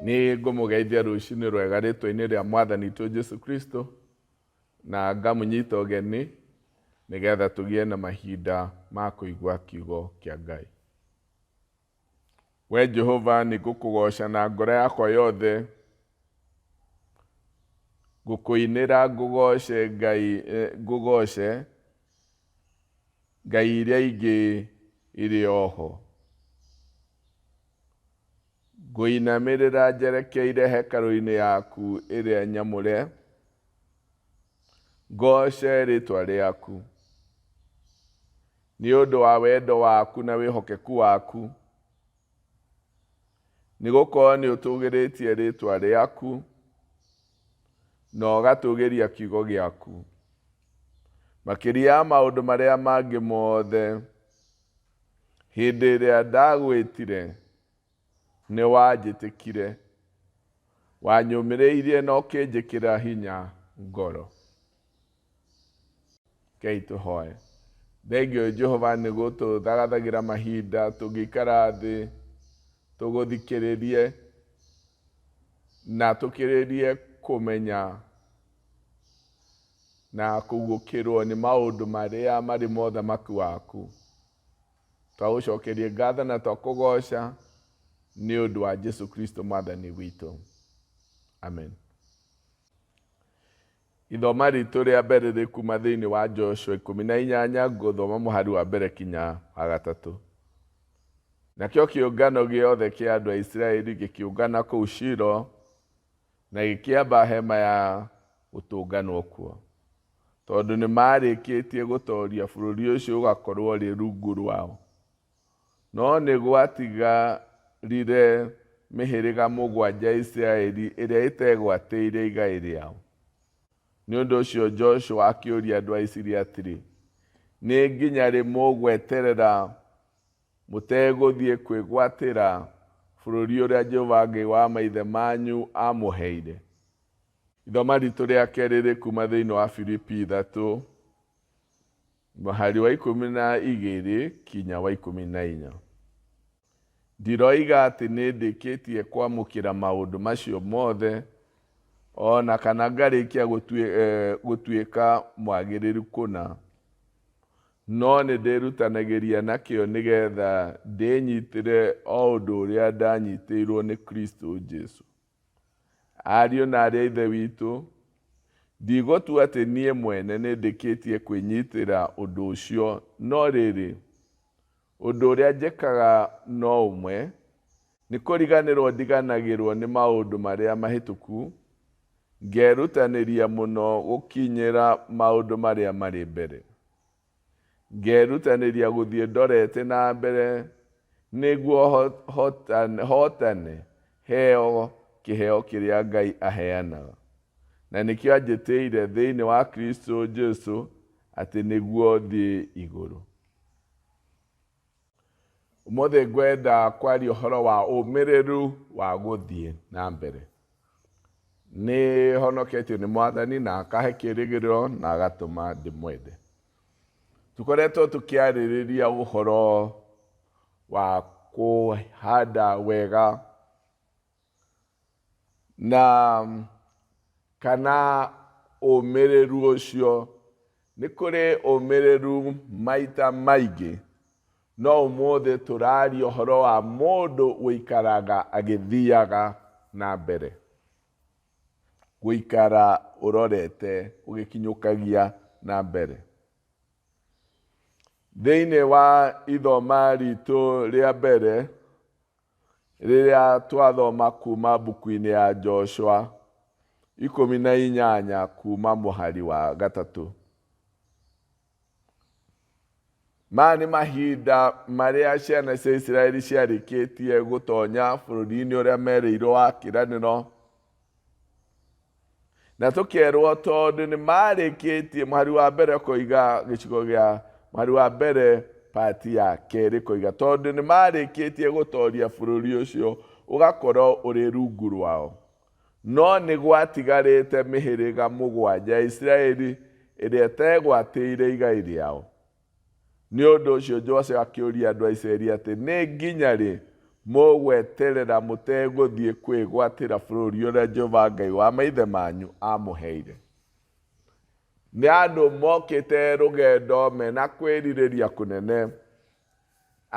Nĩ ngũmũgeithia rũcinĩ rwega rĩtwa-inĩ rĩa mwathani witũ Jesu Kristo na ngamũnyita ũgeni nĩgetha tũgĩe na mahinda ma kũigua kiugo kĩa Ngai. We Jehova nĩ ngũkũgooca na ngoro yakwa yothe, ngũkũinĩra ngũgooce Ngai, ngũgooce Ngai iria ingĩ irĩ o ho. Ngũinamĩrĩra njerekeire hekarũ-inĩ yaku ĩrĩa nyamũre, ngooce rĩĩtwa rĩaku. Nĩ ũndũ wa wendo waku na wĩhokeku waku, nĩ gũkorwo nĩ ũtũũgĩrĩtie rĩĩtwa rĩaku na ũgatũũgĩria kiugo gĩaku makĩria ya maũndũ marĩa mangĩ mothe. Hĩndĩ ĩrĩa ndagwĩtire, nĩ wanjĩtĩkire, wanyũmĩrĩirie na ũkĩnjĩkĩra hinya ngoro. Rekei tũhoe. Thengio Jehova nĩ gũtũthagathagĩra mahinda tũngĩikara thĩ tũgũthikĩrĩrie na tũkĩrĩrie kũmenya na kũguũkĩrwo nĩ maũndũ marĩa marĩ mothamaki waku. Twagũcokeria ngatho na twakũgoca nĩ ũndũ wa Jesu Kristo mwathani witũ. Amen. Ithoma ritũ rĩa mbere rĩ kuma thĩinĩ wa Joshua 18, ngũthoma mũhari wa mbere kinya wa gatatũ. Nakĩo kĩũngano gĩothe kĩa andũ a Isiraeli gĩkĩũngana kũu Shilo na gĩkĩamba hema ya gũtũnganwo kuo, tondũ nĩmarĩkĩtie gũtooria bũrũri ũcio ũgakorwo ũrĩ rungu rwao. No nĩ gwatigarire mĩhĩrĩga mũgwanja ya Isiraeli ĩrĩa ĩtegwatĩire igai rĩao. Nĩ ũndũ ũcio Joshua akĩũria andũ a Isiraeli atĩrĩ, Nĩ nginya rĩ mũgweterera mũtegũthiĩ kwĩgwatĩra bũrũri ũrĩa Jehova Ngai wa maithe manyu aamũheire? Ithoma ritũ rĩa kerĩ rĩ kuma thĩinĩ wa Filipi 3, Mũhari wa 12 kinya wa 14. Ndiroiga atĩ nĩndĩkĩtie kwamũkĩra maũndũ macio mothe, o na kana ngarĩkia gũtuĩka mwagĩrĩru kũna, no nĩndĩrutanagĩria na kĩyo nĩgetha ndĩnyitĩre o ũndũ ũrĩa ndanyitĩirwo nĩ Kristũ Jesũ. Ariũ na aarĩ a Ithe witũ, ndigũtua atĩ niĩ mwene nĩndĩkĩtie kwĩnyitĩra ũndũ ũcio, no rĩrĩ, ũndũ ũrĩa njĩkaga no ũmwe, nĩ kũriganĩrwo ndiganagĩrwo nĩ maũndũ marĩa mahĩtũku, ngerutanĩria mũno gũkinyĩra maũndũ marĩa marĩ mbere. Ngerutanĩria gũthiĩ ndorete na mbere nĩguo hotane heo kĩheo kĩrĩa Ngai aheanaga, na nĩkĩo anjĩtĩire thĩinĩ wa Kristo Jesu atĩ nĩguo thiĩ igũrũ. Ũmũthĩ ngwenda kwaria ũhoro wa ũmĩrĩru wa gũthiĩ na mbere. Nĩ honoketio nĩ Mwathani na akahe kĩĩrĩgĩrĩro na agatũma ndĩmwende. Tũkoretwo tũkĩarĩrĩria ũhoro wa kũhanda wega na kana ũmĩrĩru ũcio. Nĩ kũrĩ ũmĩrĩru maita maingĩ, no ũmũthĩ tũraria ũhoro wa mũndũ ũikaraga agĩthiaga na mbere. Gũikara ũrorete ũgĩkinyũkagia na mbere. Thĩinĩ wa ithoma ritũ rĩa mbere, rĩrĩa twathoma kuma mbuku-inĩ ya Joshua 18 kuma mũhari wa gatatũ. Maya nĩ mahinda marĩa ciana cia Isiraeli ciarĩkĩtie gũtonya bũrũri-inĩ ũrĩa merĩirwo wa kĩĩranĩro. Na tũkerwo tondũ nĩ marĩkĩtie mũhari wa mbere ũkoiga gĩcigo gĩa mũhari wa mbere pati ya kerĩ koiga tondũ nĩ marĩkĩtie gũtoria bũrũri ũcio ũgakorwo ũrĩ rungu rwao. No nĩ gwatigarĩte mĩhĩrĩga mũgwanja ya Isiraeli ĩrĩa ĩtegwatĩire igai rĩao. Nĩ ũndũ ũcio Joshua akĩũria andũ a Isiraeli atĩ, Nĩ nginya rĩ Mũgweterera mũtegũthiĩ kwĩgwatĩra bũrũri ũrĩa Jehova Ngai wa maithe manyu aamũheire? Nĩ andũ mokĩte rũgendo mena kwĩrirĩria kũnene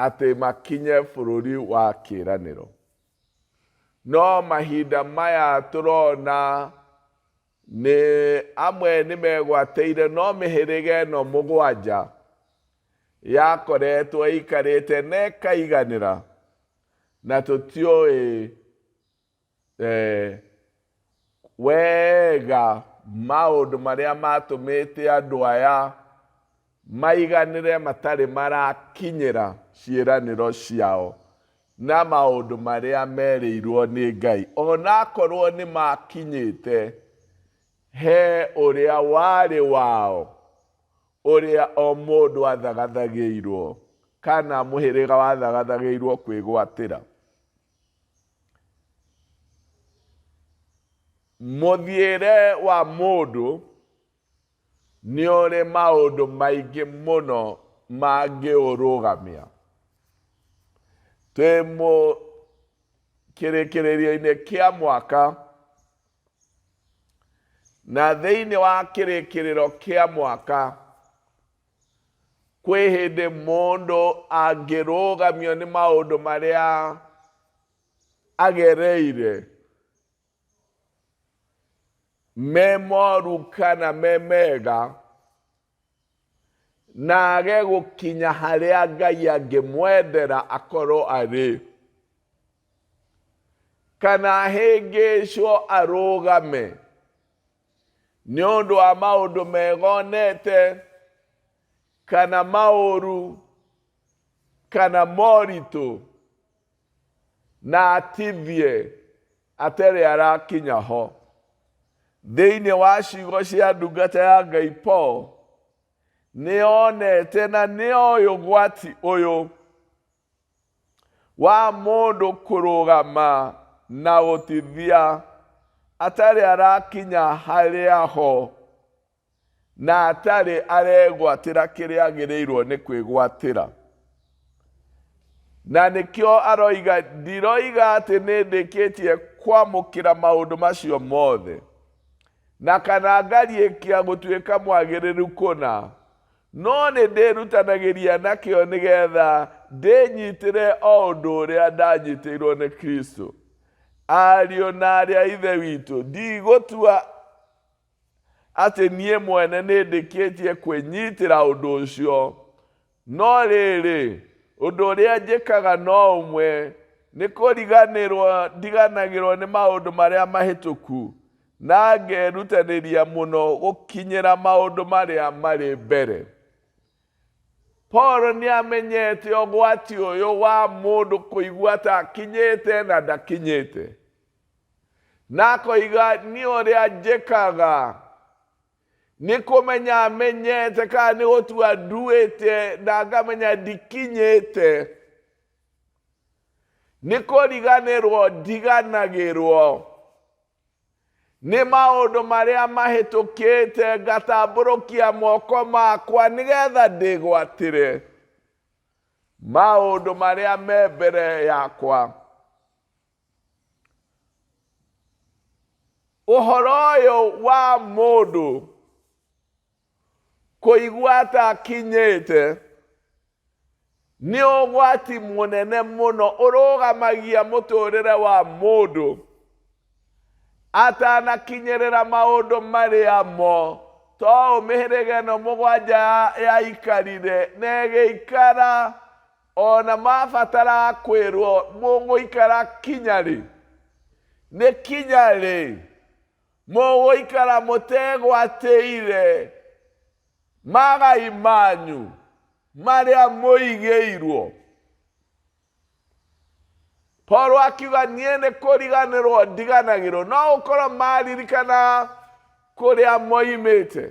atĩ makinye bũrũri wa kĩĩranĩro. No mahinda maya tũrona nĩ amwe nĩ megwatĩire no mĩhĩrĩga ĩno mũgwanja yakoretwo ĩikarĩte na ĩkaiganĩra na tũtiũĩ eh, wega maũndũ marĩa matũmĩte andũ aya maiganĩre matarĩ marakinyĩra ciĩranĩro ciao na maũndũ marĩa merĩirwo nĩ Ngai onakorwo nĩ makinyĩte he ũrĩa warĩ wao ũrĩa o mũndũ athagathagĩirwo kana mũhĩrĩga wathagathagĩirwo kwĩgwatĩra. Mũthiĩre wa mũndũ nĩ ũrĩ maũndũ maingĩ mũno mangĩũrũgamia. Twĩ kĩrĩkĩrĩrio-inĩ kĩa mwaka, na thĩinĩ wa kĩrĩkĩrĩro kĩa mwaka kwĩ hĩndĩ mũndũ angĩrũgamio nĩ maũndũ marĩa agereire me moru kana me mega na age gũkinya harĩa Ngai angĩmwendera akorwo arĩ kana ahĩngĩcwo arũgame nĩ ũndũ wa maũndũ mega onete kana maũru kana moritũ na atithie atarĩ arakinya ho. Thĩinĩ wa ciugo cia ndungata ya Ngai Paul, nĩ onete na nĩ oĩ ũgwati ũyũ wa mũndũ kũrũgama na gũtithia atarĩ arakinya harĩa ho na atarĩ aregwatĩra kĩrĩa agĩrĩirwo nĩ kwĩgwatĩra. Na nĩkĩo aroiga, ndiroiga atĩ nĩ ndĩkĩtie kwamũkĩra maũndũ macio mothe, na kana ngariĩkia gũtuĩka mwagĩrĩru kũna, no nĩ ndĩrutanagĩria nakĩo nĩgetha ndĩnyitĩre o ũndũ ũrĩa ndanyitĩirwo nĩ Kristo. Ariũ na aarĩ a Ithe witũ, ndigũtua atĩ niĩ mwene nĩ ndĩkĩtie kwĩnyitĩra ũndũ ũcio, no rĩrĩ, ũndũ ũrĩa njĩkaga no ũmwe, nĩ kũriganĩrwo ndiganagĩrwo nĩ maũndũ marĩa mahĩtũku, na ngerutanĩria mũno gũkinyĩra maũndũ marĩa marĩ mbere. Paul nĩ amenyete ũgwati ũyũ wa mũndũ kũigua ta akinyĩte na ndakinyĩte. Na akoiga niĩ ũrĩa njĩkaga nĩ kũmenya menyete kana nĩ gũtua nduĩte na ngamenya ndikinyĩte. Nĩ kũriganĩrwo ndiganagĩrwo nĩ maũndũ marĩa mahĩtũkĩte ngatambũrũkia moko makwa nĩgetha ndĩgwatĩre maũndũ marĩa me mbere yakwa. Ũhoro ũyũ wa mũndũ kũigua ta akinyĩte nĩ ũgwati mũnene mũno ũrũgamagia mũtũrĩre wa mũndũ atanakinyĩrĩra maũndũ marĩa mo to mĩhĩrĩga ĩno mũgwanja yaikarire na ĩgĩikara Ona mabataraga kwĩrwo mũgũikara kinya rĩ? Nĩ kinya rĩ mũgũikara mũtegwatĩire magai manyu marĩa mũigĩirwo? Paulo akiuga niĩ nĩ kũriganĩrwo ndiganagĩrwo. No gũkorwo maririkana kũrĩa moimĩte,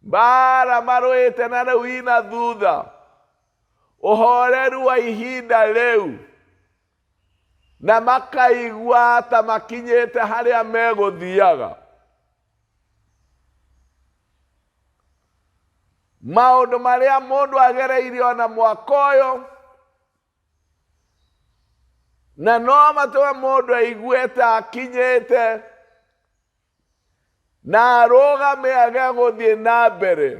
mbara marũĩte na rĩu ina thutha. Ũhoreru wa ihinda rĩu, na makaigua ta makinyĩte harĩa megũthiaga. Maũndũ marĩa mũndũ agereire ona mwaka ũyũ, Na no matũme mũndũ aigue ta akinyĩte na arũgame age gũthiĩ na mbere,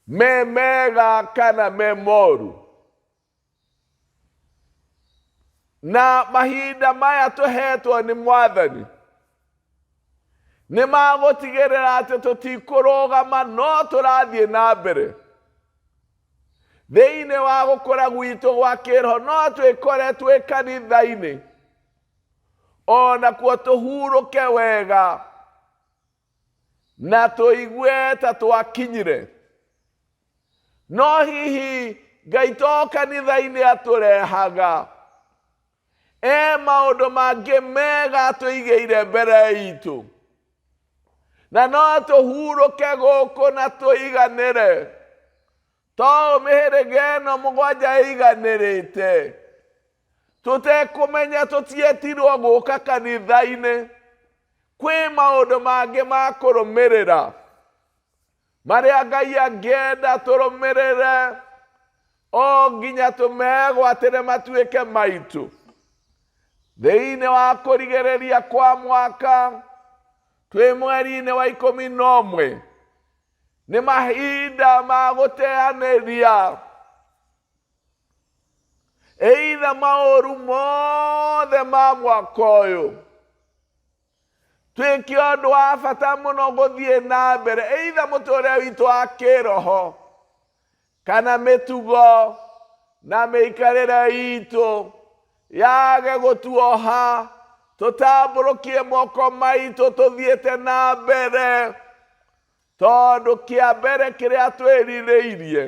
me mega kana me moru. Na mahinda maya tũhetwo nĩ Mwathani nĩ magũtigĩrĩra atĩ tũtikũrũgama no tũrathiĩ na mbere thĩinĩ wa gũkũra gwitũ gwa kĩroho. No twĩkore twĩ kanitha-inĩ onakuo tũhurũke wega na tũigue ta twakinyire, no hihi Ngai to kanitha-inĩ atũrehaga, e maũndũ mangĩ mega atũigĩire mbere itũ, na no tũhurũke gũkũ na tũiganĩre to mĩhĩrĩga ĩno mũgwanja ĩiganĩrĩte, tũtekũmenya tũtietirwo gũka kanitha-inĩ. Kwĩ maũndũ mangĩ ma kũrũmĩrĩra marĩa Ngai angĩenda tũrũmĩrĩre o nginya tũmegwatĩre matuĩke maitũ. Thĩinĩ wa kũrigĩrĩria kwa mwaka twĩ mweri-inĩ wa 11, nĩ mahinda ma gũteanĩria eitha maũru mothe ma mwaka ũyũ. Twĩke ũndũ wa bata mũno gũthiĩ na mbere eitha mũtũrĩre witũ wa kĩroho kana mĩtugo na mĩikarĩre itũ yage gũtuoha, tũtambũrũkie moko maitũ tũthiĩte na mbere, tondũ kĩa mbere kĩrĩa twĩrirĩirie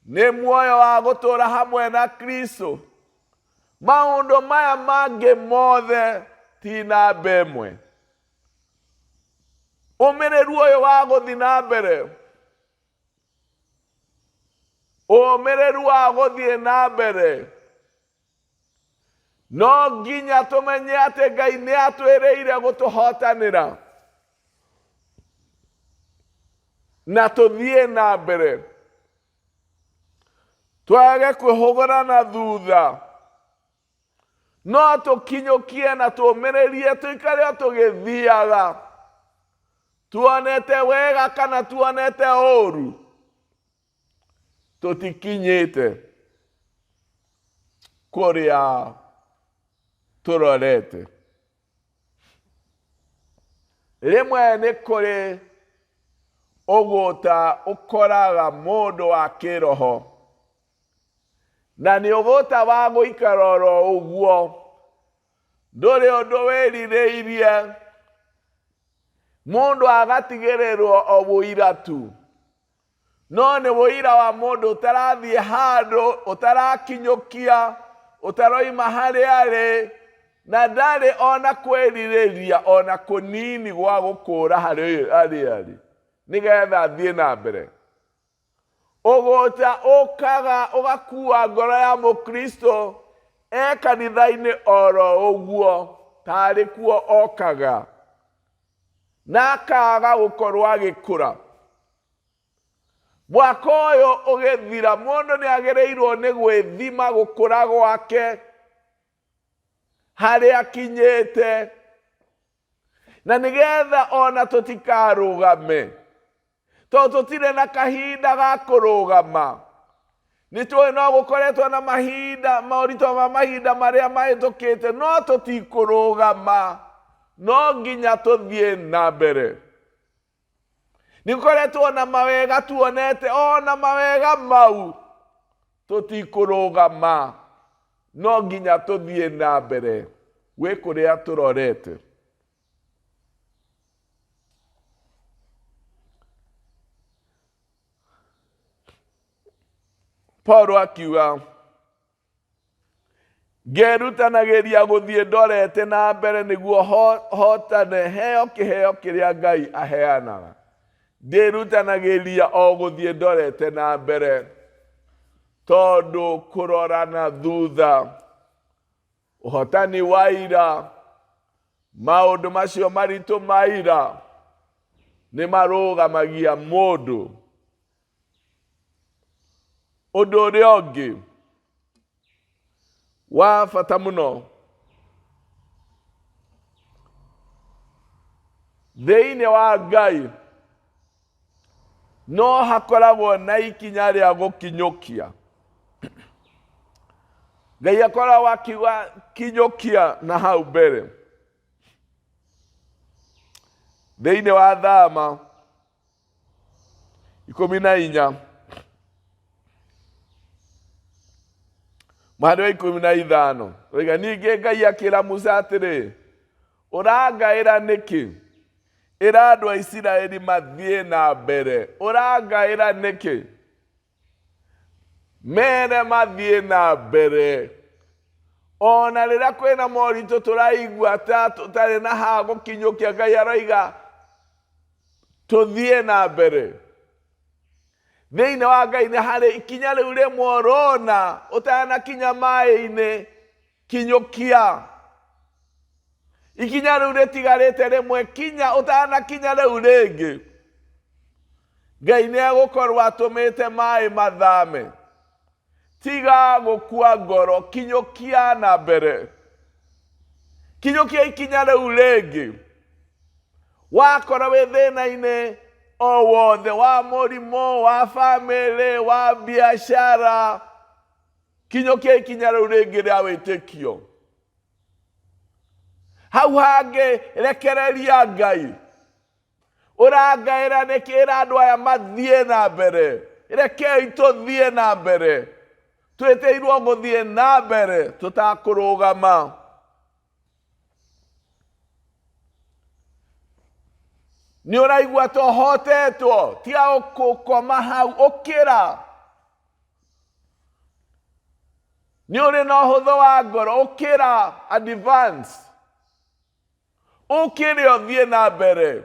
nĩ muoyo wa gũtũũra hamwe na Kristo. Maũndũ maya mangĩ mothe ti namba ĩmwe. Ũmĩrĩru ũyũ wa gũthiĩ na mbere, ũmĩrĩru wa gũthiĩ na mbere, no nginya tũmenye atĩ Ngai nĩ atwĩrĩire gũtũhotanĩra na tũthiĩ na mbere, twage kwĩhũgũra na thutha, no tũkinyũkie na tũmĩrĩrie, tũikare o tũgĩthiaga tuonete wega kana tuonete ũru, tũtikinyĩte kũrĩa tũrorete. Rĩmwe nĩ kũrĩ ũgũta ũkoraga mũndũ wa kĩroho, na nĩ ũgũta wa gũikara oro ũguo, ndũrĩ ũndũ wĩrirĩirie, mũndũ agatigĩrĩrwo o ũira tu, no nĩ ũira wa mũndũ ũtarathiĩ handũ, ũtarakinyũkia, ũtaroima harĩa arĩ, na ndarĩ ona kwĩrirĩria ona kũnini gwa gũkũra harĩa arĩ nĩgetha athiĩ na mbere. Ũgũta ũkaga ũgakua ngoro ya mũkristo e kanitha-inĩ oro ũguo, tarĩ kuo okaga, na akaga gũkorwo agĩkũra. Mwaka ũyũ ũgĩthira, mũndũ nĩ agĩrĩirwo nĩ gwĩthima gũkũra gwake harĩa akinyĩte, na nĩgetha ona tũtikarũgame, tondũ tũtirĩ na kahinda ga kũrũgama. Nĩ tũĩ no gũkoretwo na mahinda moritũ ma mahinda marĩa mahĩtũkĩte, no tũtikũrũgama, no nginya tũthiĩ na mbere. Nĩ gũkoretwo na mawega tuonete, ona mawega mau tũtikũrũgama, no nginya tũthiĩ na mbere gwĩ kũrĩa tũrorete. Paulo akiuga, ngerutanagĩria gũthiĩ ndorete na mbere nĩguo hotane heo kĩheo kĩrĩa Ngai aheanaga. Ndĩrutanagĩria o gũthiĩ ndorete na mbere, tondũ kũrora na thutha, ũhotani wa ira, maũndũ macio maritũ ma ira nĩ marũgamagia mũndũ. Ũndũ ũrĩa ũngĩ Wa bata mũno thĩinĩ wa Ngai no hakoragwo na ikinya rĩa gũkinyũkia. Ngai akoragwo akiuga kinyũkia na hau mbere. Thĩinĩ wa Thama 14 mũhari wa 15 oiga, ningĩ Ngai akĩra Musa atĩrĩ, ũrangaĩra nĩkĩ? Ĩra andũ a Isiraeli mathiĩ na mbere. Ũrangaĩra nĩkĩ? Mere mathiĩ na mbere. Ona rĩrĩa kwĩna moritũ tũraigua ta tũtarĩ na ha gũkinyũkia, Ngai aroiga tũthiĩ na mbere. Thĩinĩ wa Ngai nĩ harĩ ikinya rĩu rĩmwe ũrona ũtanakinya maĩ-inĩ, kinyũkia. Ikinya rĩu rĩtigarĩte rĩmwe kinya ũtanakinya rĩu rĩngĩ, Ngai nĩ egũkorwo atũmĩte maĩ mathame. Tiga gũkua ngoro, kinyũkia na mbere, kinyũkia ikinya rĩu rĩngĩ. Wakora wĩ thĩna-inĩ o wothe, wa mũrimũ, wa bamĩrĩ, wa biacara, kinyũkia ikinya rĩu rĩngĩ rĩa wĩtĩkio. Hau hangĩ rekereria Ngai. Ũrangaĩra nĩkĩ? Ĩra andũ aya mathiĩ na mbere. Rekei tũthiĩ na mbere. Twĩtĩirwo gũthiĩ na mbere tũtakũrũgama. Nĩ ũraigua ta ũhotetwo, tiga gũkoma hau, ũkĩra. Nĩ ũrĩ na ũhũthũ wa ngoro, ũkĩra, advance. Ũkĩre ũthiĩ na mbere.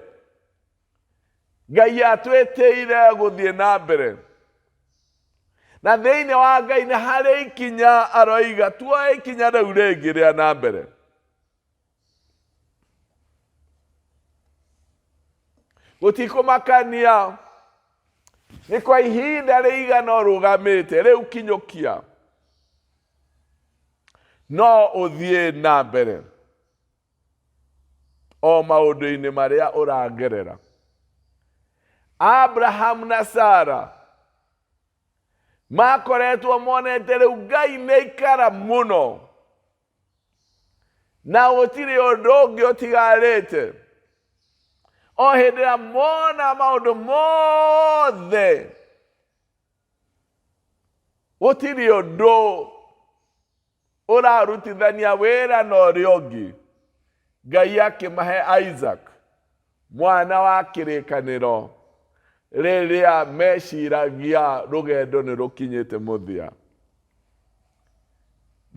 Ngai atwĩtĩire gũthiĩ na mbere. Na thĩinĩ wa Ngai nĩ harĩ ikinya aroiga tuoe ikinya rĩu rĩngĩ rĩa na mbere. Gũtikũmakania nĩ kwa ihinda rĩigana ũrũgamĩte, rĩu kinyũkia, no ũthiĩ na mbere o maũndũ-inĩ marĩa ũragerera. Abraham na Sara makoretwo monete rĩu Ngai nĩ aikara mũno na gũtirĩ ũndũ ũngĩ ũtigarĩte. O hĩndĩ ĩrĩa mona maũndũ mothe gũtirĩ ũndũ ũrarutithania wĩra na ũrĩa ũngĩ, Ngai akĩmahe Isaac, mwana wa kĩrĩkanĩro, rĩrĩa meciragia rũgendo nĩ rũkinyĩte mũthia.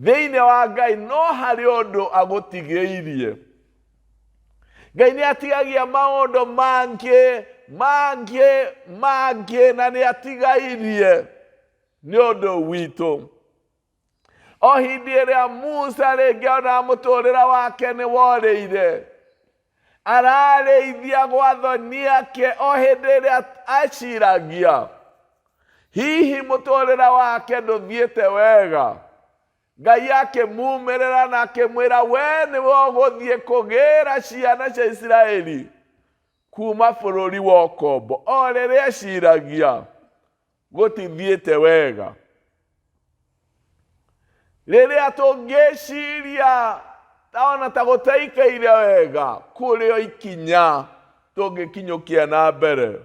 Thĩinĩ wa Ngai no harĩ ũndũ agũtigĩirie. Ngai nĩ atigagia maũndũ mangĩ mangĩ mangĩ, na nĩ atigairie nĩ ũndũ witũ. O hĩndĩ ĩrĩa Musa rĩngĩ ona mũtũrĩre wake nĩ worĩire, ararĩithia gwathoni ake, o hĩndĩ ĩrĩa aciragia hihi mũtũrĩre wake ndũthiĩte wega, Ngai akĩmumĩrĩra na akĩmwĩra, we nĩwe ũgũthiĩ kũgĩra ciana cia Isiraeli kuma bũrũri wa ũkombo. O rĩrĩa aciragia gũtithiĩte wega, rĩrĩa tũngĩciria ona ta gũtaikaire wega, kũrĩ o ikinya tũngĩkinyũkia na mbere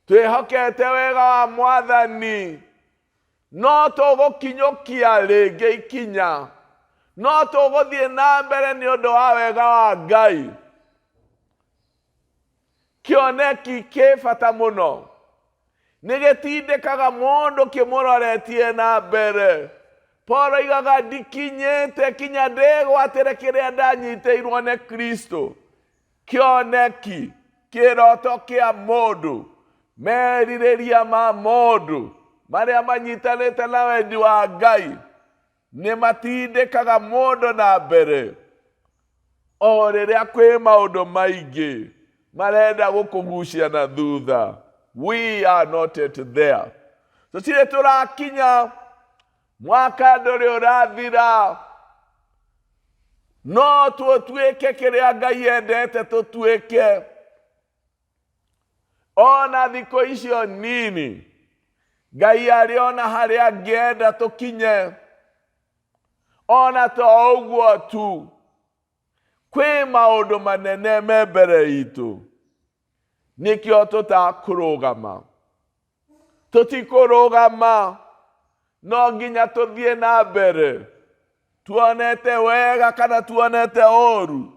twĩhokete wega wa Mwathani, no tũgũkinyũkia rĩngĩ ikinya, no tũgũthiĩ na mbere nĩ ũndũ wa wega wa Ngai. Kĩoneki kĩ bata mũno, nĩ gĩtindĩkaga mũndũ kĩmũroretie na mbere. Paul oigaga, ndikinyĩte kinya ndĩgwatĩre kĩrĩa ndanyitĩirwo nĩ Kristo. Kĩoneki, kĩroto kĩa mũndũ, merirĩria ma mũndũ marĩa manyitanĩte na wendi wa Ngai nĩ matindĩkaga mũndũ na mbere. O rĩrĩa kwĩ maũndũ maingĩ marenda gũkũgucia na thutha, we are not yet there. Tũtirĩ tũrakinya. Mwaka ndũrĩ ũrathira. No tũtuĩke kĩrĩa Ngai endete tũtuĩke. Ona thikũ icio nini, Ngai arĩ ona harĩa angĩenda tũkinye. Ona to ũguo tu, kwĩ maũndũ manene me mbere itũ. Nĩkĩo tũtakũrũgama. Tũtikũrũgama, no nginya tũthiĩ na mbere. Tuonete wega kana tuonete ũru,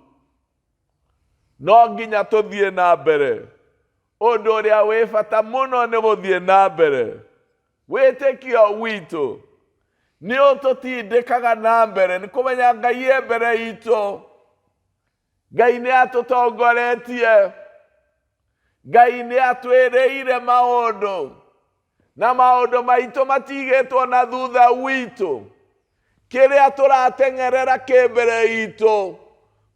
no nginya tũthiĩ na mbere. Ũndũ ũrĩa wĩ bata mũno nĩ gũthiĩ na mbere. Wĩtĩkio witũ nĩ ũtũtindĩkaga na mbere, nĩ kũmenya Ngai e mbere itũ. Ngai nĩ atũtongoretie. Ngai nĩ atwĩrĩire maũndũ, na maũndũ maitũ matigĩtwo na thutha witũ. Kĩrĩa tũrateng'erera kĩ mbere itũ.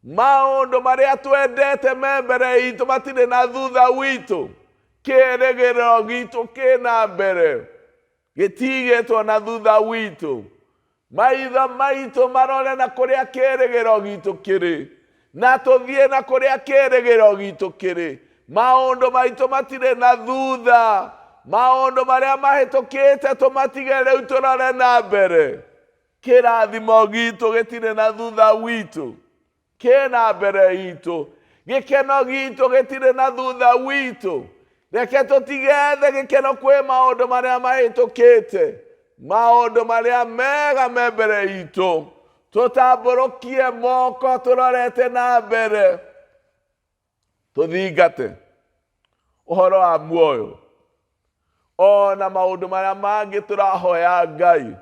Maũndũ marĩa twendete me mbere itũ matirĩ na thutha witũ. Kĩĩrĩgĩrĩro gitũ kĩ na mbere, gĩtigĩtwo na thutha witũ. Maitho maitũ marore na kũrĩa kĩĩrĩgĩrĩro gitũ kĩrĩ, na tũthiĩ na kũrĩa kĩĩrĩgĩrĩro gitũ kĩrĩ. Maũndũ maitũ matirĩ na thutha. Maũndũ marĩa mahĩtũkĩte tũmatige rĩu tũrore na mbere. Kĩrathimo gitũ gĩtirĩ na thutha witũ, kĩna mbere itũ. Gĩkeno gitũ gĩtirĩ na thutha witũ. Reke tũtigethe gĩkeno kwĩ maũndũ marĩa mahĩtũkĩte, maũndũ marĩa mega me mbere itũ. Tũtambũrũkie moko tũrorete na mbere, tũthingate ũhoro wa muoyo ona maũndũ marĩa mangĩ tũrahoya Ngai.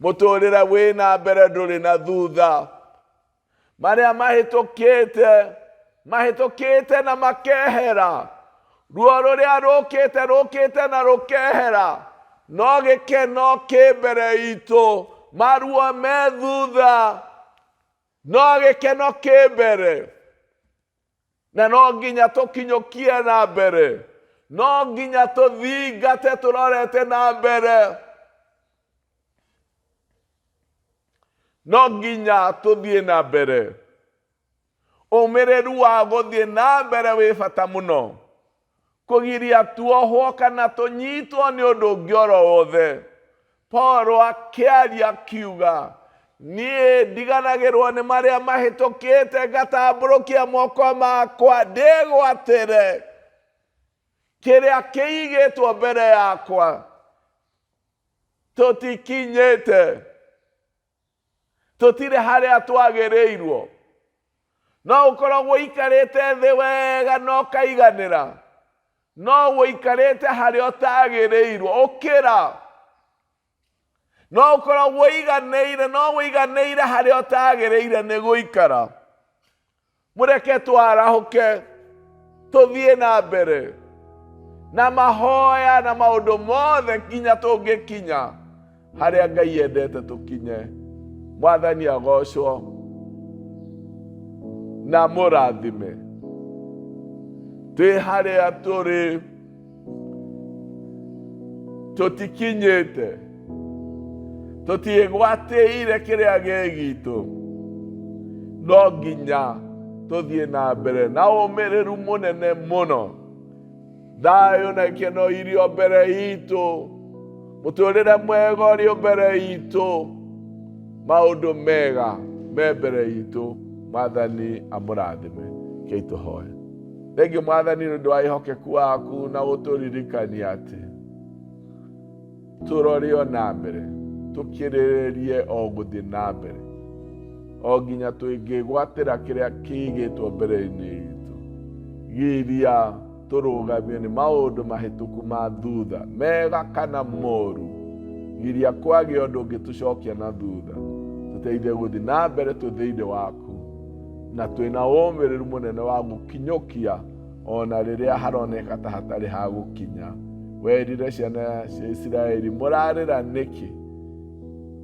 Mũtũrĩre wĩ na mbere ndũrĩ na thutha. Marĩa mahĩtũkĩte mahĩtũkĩte na makehera. Ruo rũrĩa rũkĩte rũkĩte na rũkehera. No gĩkeno kĩ mbere itũ, maruo me thutha, no gĩkeno kĩ mbere. Na no nginya tũkinyũkie na mbere, no nginya tũthingate tũrorete na mbere, no nginya tũthiĩ na mbere. Ũmĩrĩru wa gũthiĩ na mbere wĩ bata mũno, kũgiria tuohwo kana tũnyitwo nĩ ũndũ ũngĩ oro wothe. Paul akĩaria akiuga, niĩ ndiganagĩrwo nĩ marĩa mahĩtũkĩte, ngatambũrũkia moko makwa ndĩgwatĩre kĩrĩa kĩigĩtwo mbere yakwa. Tũtikinyĩte, tũtirĩ harĩa twagĩrĩirwo. No ũkorwo ũikarĩte thĩ wega na ũkaiganĩra, no ũikarĩte harĩa ũtagĩrĩirwo, ũkĩra. No ũkorwo ũiganĩire, no ũiganĩire harĩa ũtagĩrĩire nĩ gũikara. Mũreke twarahũke tũthiĩ na mbere na mahoya na maũndũ mothe nginya tũngĩkinya harĩa Ngai endete tũkinye. Mwathani agocwo na mũrathime. Twĩ harĩa tũrĩ tũtikinyĩte, tũtiĩgwatĩire kĩrĩa gĩ gitũ, no nginya tũthiĩ na mbere na ũmĩrĩru mũnene mũno. Thayũ na ikeno irio mbere itũ, mũtũrĩre mwega ũrĩ mbere itũ, maũndũ mega me mbere itũ. Mwathani amũrathime. Kei tũhoe. Thengiũ Mwathani nĩ ũndũ wa wĩhokeku waku na gũtũririkania atĩ tũrore o na mbere, tũkĩrĩrĩrie o gũthiĩ na mbere o nginya tũngĩgwatĩra kĩrĩa kĩigĩtwo mbere-inĩ itũ. Giria tũrũgamio nĩ maũndũ mahĩtũku ma thutha, mega kana moru. Giria kwagĩa ũndũ ũngĩtũcokia na thutha, tũteithie gũthiĩ na mbere twĩ thĩinĩ waku na twĩna ũmĩrĩru mũnene wa gũkinyũkia ona rĩrĩa haroneka ta hatarĩ ha gũkinya. Werire ciana cia Isiraeli, mũrarĩra nĩkĩ?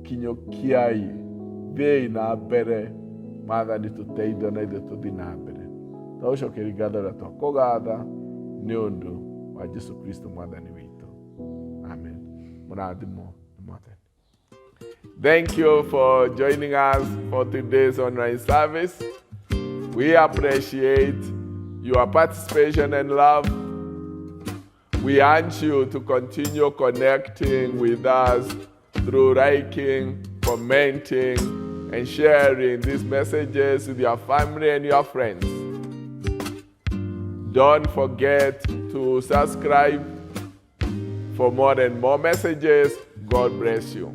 Kinyũkiai, thiĩi na mbere. Mwathani tũteithie na ithuĩ tũthiĩ na mbere. Twagũcokeria ngatho na twakũgatha nĩ ũndũ wa Jesu Kristo Mwathani witũ. Amen. Mũrathimwo nĩ Mwathani. Thank you for joining us for today's online service. We appreciate your participation and love. We urge you to continue connecting with us through liking, commenting, and sharing these messages with your family and your friends. Don't forget to subscribe for more and more messages. God bless you.